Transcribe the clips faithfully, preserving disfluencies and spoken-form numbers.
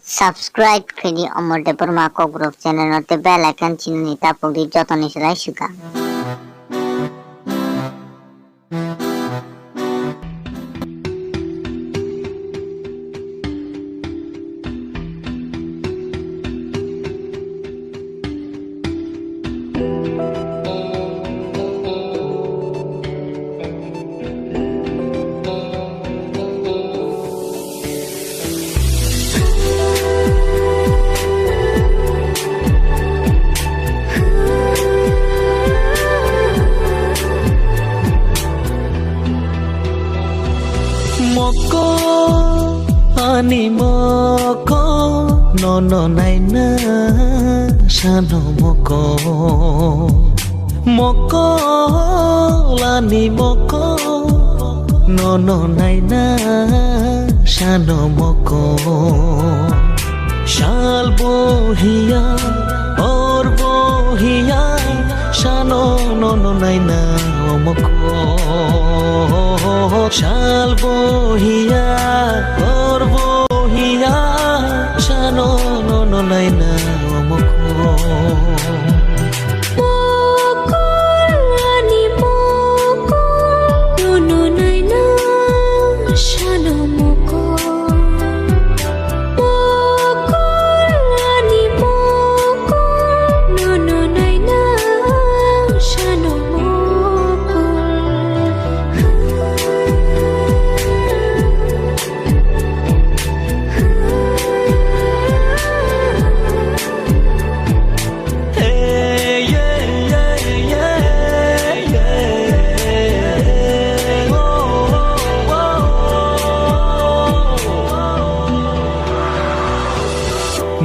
Subscribe khaidi Omor Debbarma Kokborok channel no tei bell icon chinani tapukdi jotoni slai swkang. Moko, ani moko, nono naina sano moko. Moko, ani moko, nono naina sano moko. Sal bo hiya, hor bo hiya, sano nono naina omoko. Sal bo hiya, hor bo hiya, sano nono naina omoko. Mokol ani mokol, nono naina sano mokol. Mokol ani mokol, nono naina sano mokol.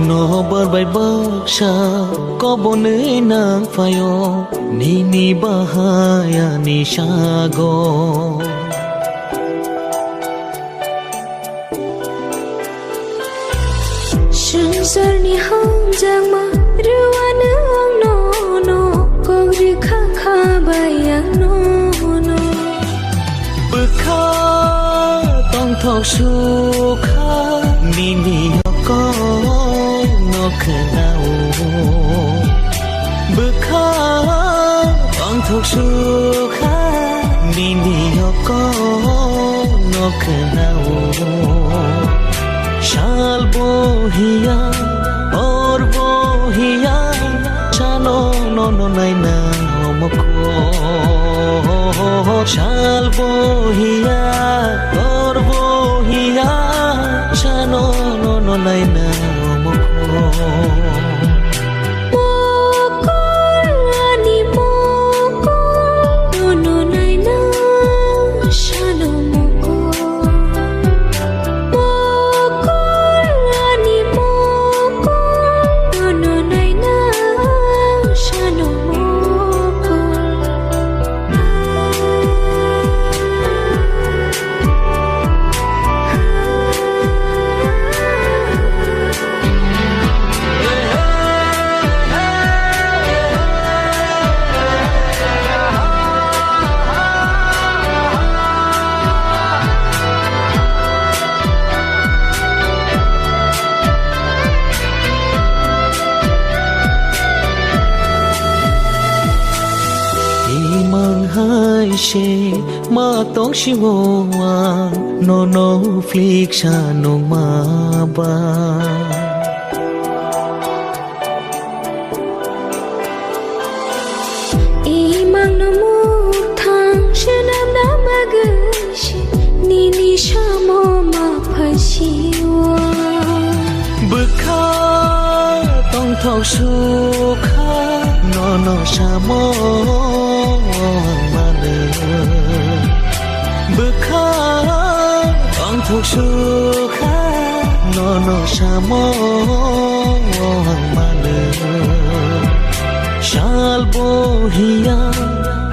Nobar bai baksa kobonwi nang phaio, nini bahai ani sago. Swngcharni hamjakma rwuano ang nono, kok rwkha kha bai ang nono. Bwkha tongthok sukha nini yokong no khwnao. Bwkha tongthok sukha nini yokong no khwnao. Sal bo hiya, hor bo hiya, sano nono naina omoko. Sal bo hiya, hor bo hiya, sano nono naina omoko. Mokol ani mokol, nono naina sano mokol. Mokol ani mokol, nono naina sano mokol. Imang hai se ma tong siwo ang nono flik sa nung ma ba. Imang no muk thang swnam na bagwi se nini samo ma phasiwo. Bwkha tongthok sukha nono samo ang mano. Bwkha tongthok sukha nono samo ang mano. Sal bo hiya,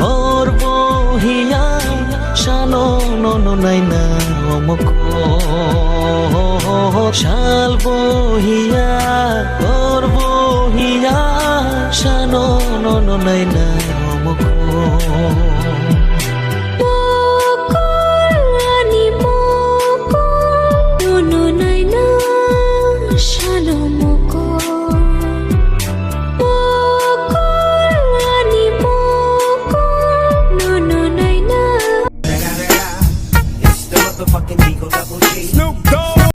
hor bo hiya, sano nono naina omoko. Sal bo hiya, hor bo hiya, sano nono naina omoko. Mokol ani mokol, nono naina Sano mokol, mokol, ani mokol, nono naina. It's the motherfucking Eagle Double G. Snoop Dogg.